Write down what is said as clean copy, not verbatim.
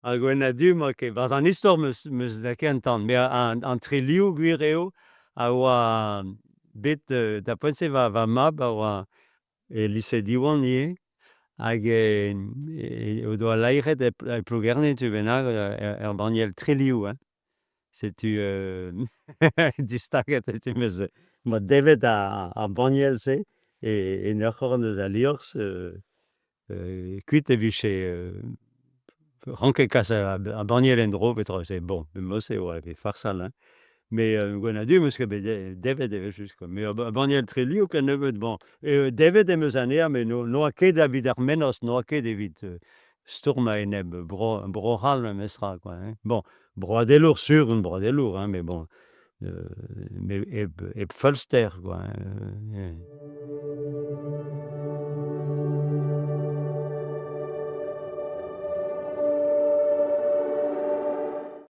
Ar gwenn-ha-du 'ma ket. 'Barzh an istor 'meus 'meus lakaet an tan. Met an triliv gwir eo a oa bet da poent-se va va mab a oa e lise Diwan ivez hag o doa laeret e Plougerne tu bennak ur banniel triliv hein. Setu distaget 'meus 'moa devet ar banniel-se en ur c'horn eus al liorzh kuit e vije ranket kas ar banniel en-dro petra se bon mod-se e oa evit farsal hein. Met gwenn-ha-du 'meus ket bet devet evel-just kwa. Met ur banniel triliv kennebeut bon devet em eus anezhañ met n'oa ket evit ar mennozh n'oa ket evit stourm a-enep Bro Bro-C'hall memestra kwa hein. Bon broadelour sur on broadelour hein met bon hep feulster kwa hein.